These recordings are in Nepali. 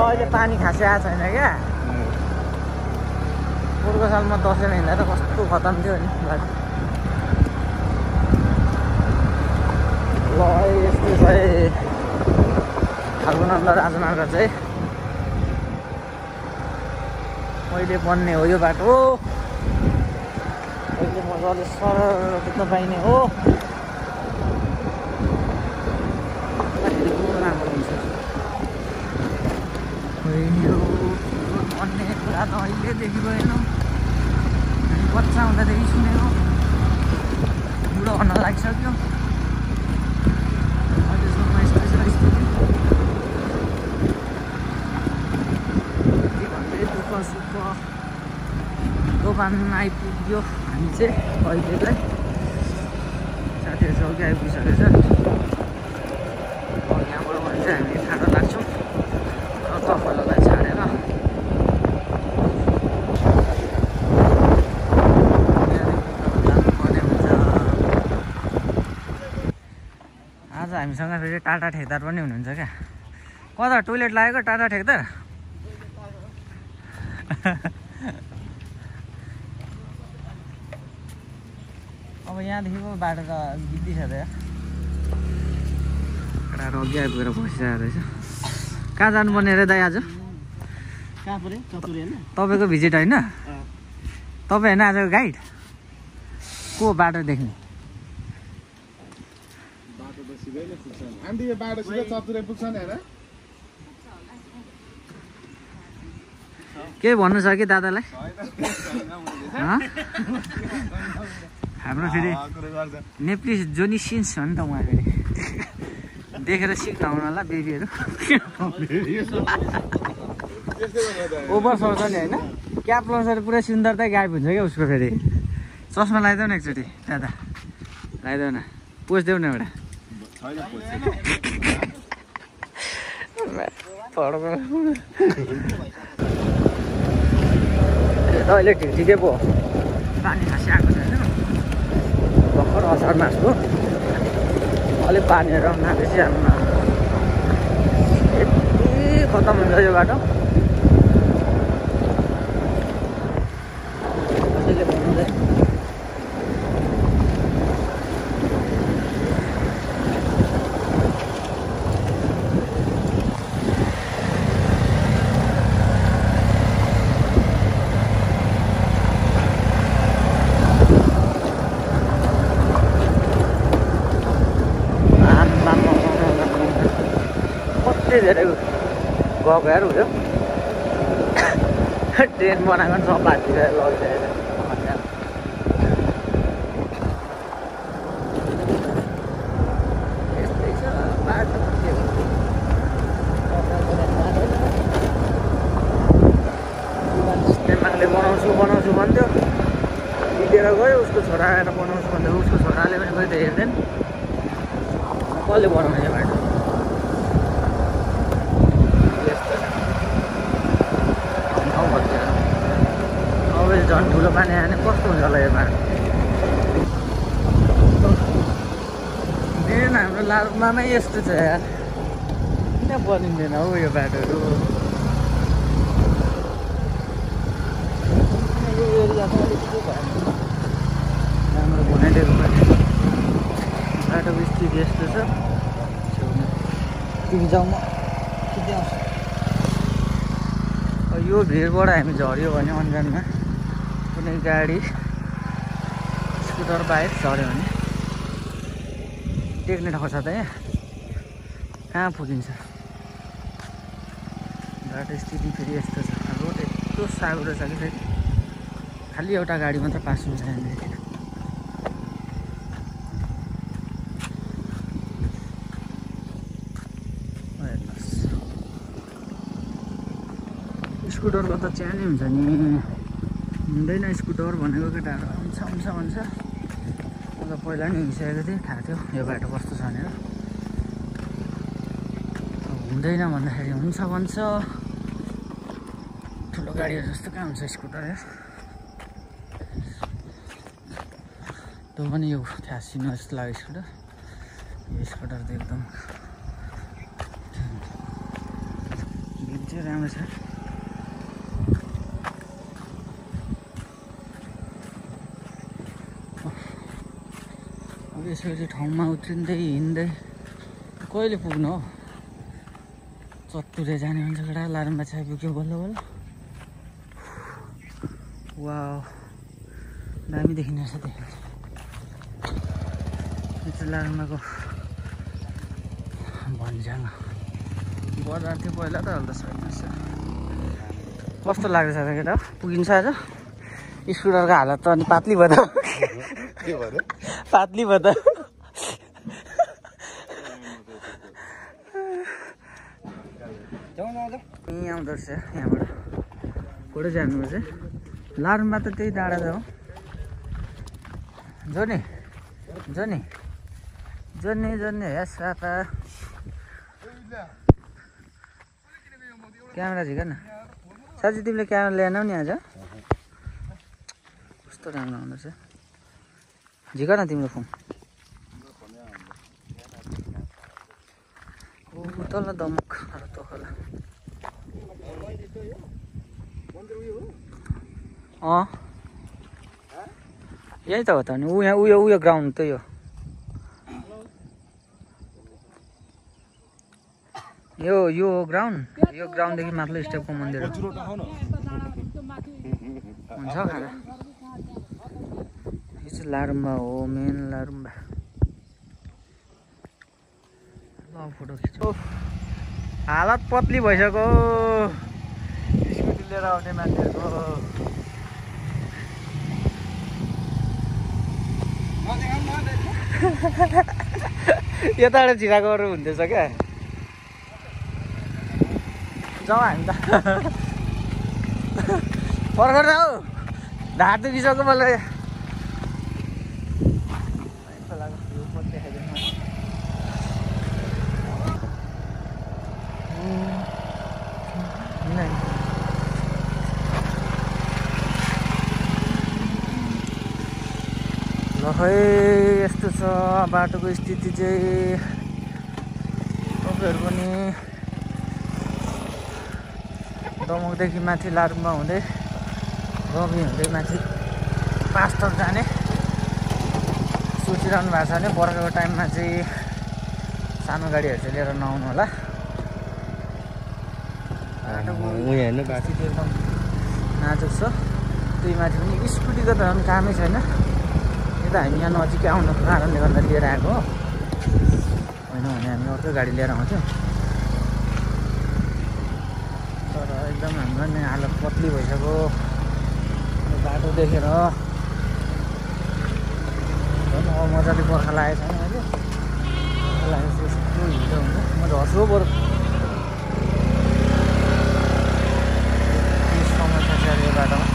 अहिले पानी खासै आएको छैन क्या। पोहोरको साल म दसैँमा हिँड्दा त कस्तो खतम थियो नि बाटो। ल यस्तो चाहिँ फाल्गुनन्द राजनगर चाहिँ अहिले बन्ने हो यो बाटो। अहिले मजाले सरर कुद्न पाइने हो। राम्रो हुन्छ यो भन्ने कुरा त अहिलेदेखि भएन, बच्चा हुँदादेखि सुनेको बुढो हुन लागिसक्यो। अहिलेसम्म यस्तो छ स्थिति। के भन्दै दुःख सुख दोकान आइपुग्यो हामी चाहिँ अहिले चाहिँ। साथीहरू चौकी आइपुगिसकेको छ। यहाँबाट भने चाहिँ हामी खाना लाग्छौँ तपाईँलाई छाडेर। आज हामीसँग फेरि टाटा ठेकदार पनि हुनुहुन्छ क्या। कता टोइलेट लागेको टाटा ठेकदार? अब यहाँदेखिको बाटो त बित्ती छ त। केटाहरू अघि आइपुगेर बसिरहेको रहेछ। कहाँ जानुपर्ने अरे दाइ आज? तपाईँको भिजिट होइन? तपाईँ होइन आजको गाइड? को बाटो देख्ने? के भन्नु छ कि दादालाई? हाम्रो फेरि नेप्ली जोनी सिन्स हो नि त उहाँ फेरि। देखेर सिक्न आउनु होला बेबीहरू। ओभर सर्छ नि होइन? क्याप लाउँछ पुरै सुन्दरता गायब हुन्छ क्या उसको। फेरि चस्मा लगाइदेऊ न एकचोटि दादा, लगाइदेऊ न, पोस्देऊ न एउटा। अहिले ठिकै पो पानी खासै आएको छैन। भर्खर असार मास हो, अलिक पानीहरू नापेपछि हाल्नु। यति खतम हुन्छ यो बाटो। कसैले भन्नुहुँदैन धेरै गएको यार उयो। ट्रेन बनाएको पनि सब भातिर लगिरहेको यस्तै छ बाटो। नेमाङले बनाउँछु भन्थ्यो, बितेर गयो। उसको छोरा आएर बनाउँछु भन्थ्यो, उसको छोराले पनि गयो त हेर्दैन। कसले बनाउने यो बाटो? झन् ठुलो पानी आयो भने कस्तो हुन्छ होला यो बाटो? मेन हाम्रो लालुङमा नै यस्तो छ यार, किन बनिँदैन हौ यो बाटोहरू? यो एरिया त अलिकति भएन राम्रो बनाइदिएको बाटोको स्थिति यस्तो छ। तिमी जाउँ म कि आउँछ? यो भिडबाट हामी झऱ्यो भने अन्जानमा कुनै गाडी स्कुटर बाइक झऱ्यो भने टेक्ने ठाउँ छ त यहाँ? कहाँ पुगिन्छ? बाटो स्थिति फेरि यस्तो छ। रोड यस्तो साग्रो छ कि फेरि खालि एउटा गाडी मात्र पास हुन्छ यहाँदेखि। स्कुटरको त च्यानै हुन्छ नि, हुँदैन स्कुटर भनेको। केटाहरू हुन्छ भन्छ। म त पहिला नि हिँडिसकेको थिएँ, थाहा थियो यो बाटो कस्तो छ भनेर। हुँदैन भन्दाखेरि हुन्छ भन्छ। ठुलो गाडीहरू जस्तो कहाँ हुन्छ स्कुटर यार? त्यो पनि यो ठ्यासिनु जस्तो लाग्यो स्कुटर। यो स्कुटर त एकदम चाहिँ राम्रो छ। अब यसरी ठाउँमा उत्रिँदै हिँड्दै कहिले पुग्नु हो? चत्तुरे जाने हुन्छ केटा। लारुम्बा चाहिँ आइपुग्यो बल्ल बल्ल। वाउ दामी देखिने रहेछ त्यहाँ। यो चाहिँ लारुम्बाको भन्ज्याङ बजार थियो पहिला त अहिले त छैन। कस्तो लाग्दैछ त केटा? पुगिन्छ आज? स्कुटरको हालत त अनि पातली भयो त। के भयो? पातली भयो त। यहीँ आउँदो रहेछ यहाँबाट। फोटो जानुपर्छ। लारुम्बा त त्यही डाँडा छ हो। जोनी जोनी जोनी जोनी हेस सापा क्यामेरा झिक न साँच्ची। तिमीले क्यामेरा ल्याएनौ नि आज? कस्तो राम्रो आउँदो रहेछ। झिक न तिम्रो फोन। ओ तल दमक त होला। यही त हो त नि। उयो ग्राउन्ड त यो ग्राउन्ड। यो ग्राउन्डदेखि माथिल्लो स्टेपको मन्दिर हुन्छ खाना। यो चाहिँ लारुम्बा हो, मेन लारुम्बा। ल फोटो खिच्छु। हालत पतली भइसक्यो स्कुटी लिएर आउने मान्छेहरूको। यताबाट छिराकोहरू हुँदैछ क्या। जाउँ हामी त। पर्खर न हौ ढाड दुखिसक्यो मलाई। ल खै यस्तो छ बाटोको स्थिति चाहिँ। तपाईँहरू पनि दमकदेखि माथि लारुम्बा हुँदै रबी हुँदै माथि पास्टर जाने सोचिरहनु भएको छ भने बर्खाको टाइममा चाहिँ सानो गाडीहरू चाहिँ लिएर नआउनु होला। बाटो स्थिति एकदम नाजुक छ। त्यही माथि पनि स्कुटीको त झन् कामै छैन। यो त हामी यहाँ नजिकै आउनुको कारणले गर्दा लिएर आएको हो। होइन भने हामी अर्कै गाडी लिएर आउँथ्यौँ। तर एकदम हाम्रो नि हालत पतली भइसक्यो बाटो देखेर। मजाले बर्खा लागेको छैन अहिले। बर्खा लागेपछि यस्तो हिँड्दो हुन्छ। म झर्छु बरु। समस्या छ यो बाटोमा।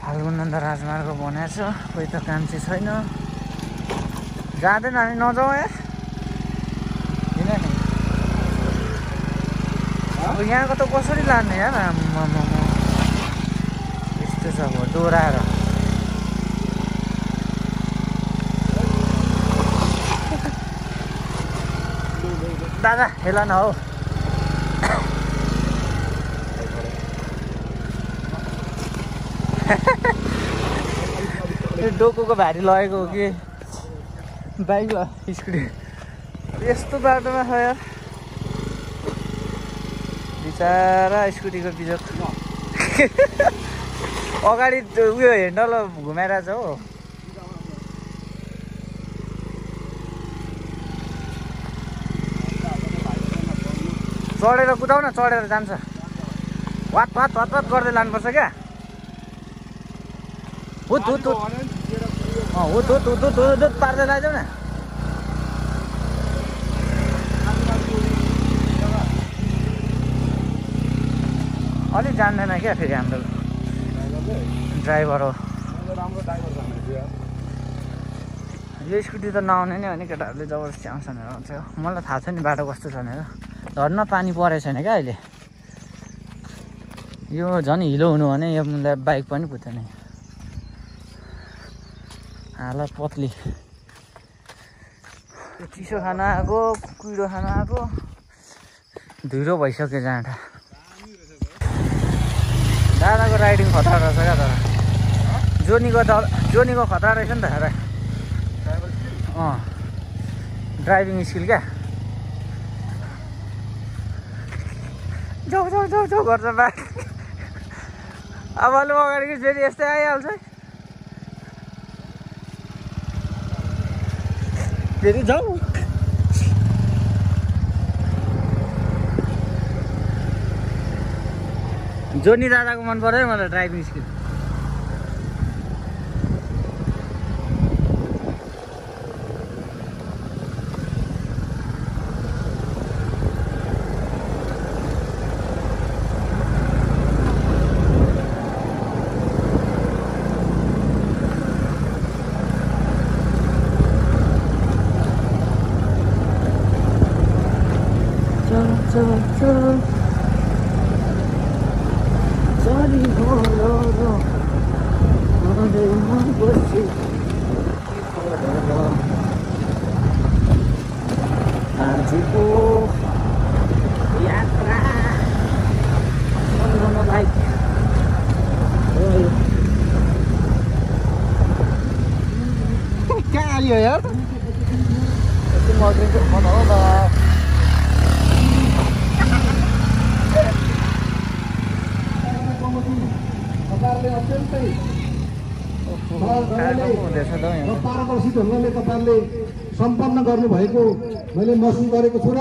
फाल्गुनन्द राजमार्ग बनाएको छ। कोही त काम चाहिँ छैन। जाँदैन हामी नजाउँ है। अब यहाँको त कसरी लाने यार? यस्तो छ अब डोराएर। दादा हेला न हौ। डोकोको भारी लगेको हो कि बाइक ल स्कुटी? यस्तो बाटोमा छ यार बिचारा स्कुटीको बिजोग। अगाडि उयो हेन्डल घुमाइरहेछ हो। चढेर कुदाउ न। चढेर जान्छ। वात वात वात वात गर्दै लानुपर्छ क्या। हुत हुत हुत हुत हुत हुत हुत हुत पार्दै लैजाऊ न। अलिक जान्दैन क्या फेरि हाम्रो ड्राइभर हो। यो स्कुटी त नआउने नै हो नि केटाहरूले जबरजस्ती आउँछ भनेर आउँछ। मलाई थाहा छ नि बाटो कस्तो छ भनेर। झर्न पानी परेको छैन क्या अहिले। यो झन् हिलो हुनु भने यो बाइक पनि पुग्दैन। हालत पतली। त्यो चिसो खान आएको कुहिरो खान आएको धुइरो भइसक्यो जाँडा दादाको राइडिङ खतरा रहेछ क्या तर जोनीको खतरा रहेछ नि त हेर ड्राइभिङ स्किल क्या जाउ जाउ जाउ जाउ गर्छ बाइक अब अलि अगाडि फेरि यस्तै आइहाल्छ फेरि जाऊ जोनी दादाको मन पर्यो मलाई ड्राइभिङ स्किल आजको यात्रा बाइक कहाँ आयो यार मर्निङको फोन हो त अत्यन्तै पारदर्शी ढङ्गले तपाईँहरूले सम्पन्न गर्नुभएको मैले महसुस गरेको छु र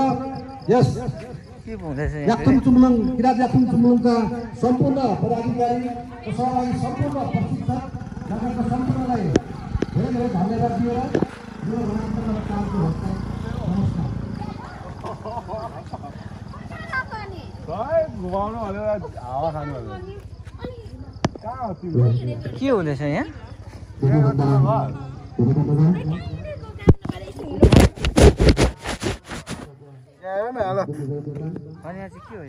यस याक्थुङ चुम्लुङ किरात याक्थुङ चुम्लुङका सम्पूर्ण पदाधिकारी र सहभागी सम्पूर्ण प्रशिक्षक जगतका सम्पूर्णलाई धेरै धेरै धन्यवाद दिएर यो कार्यक्रमको नमस्कार घुमाउनु भनेर हावा खानु के हुँदैछ यहाँ अनि चाहिँ के हो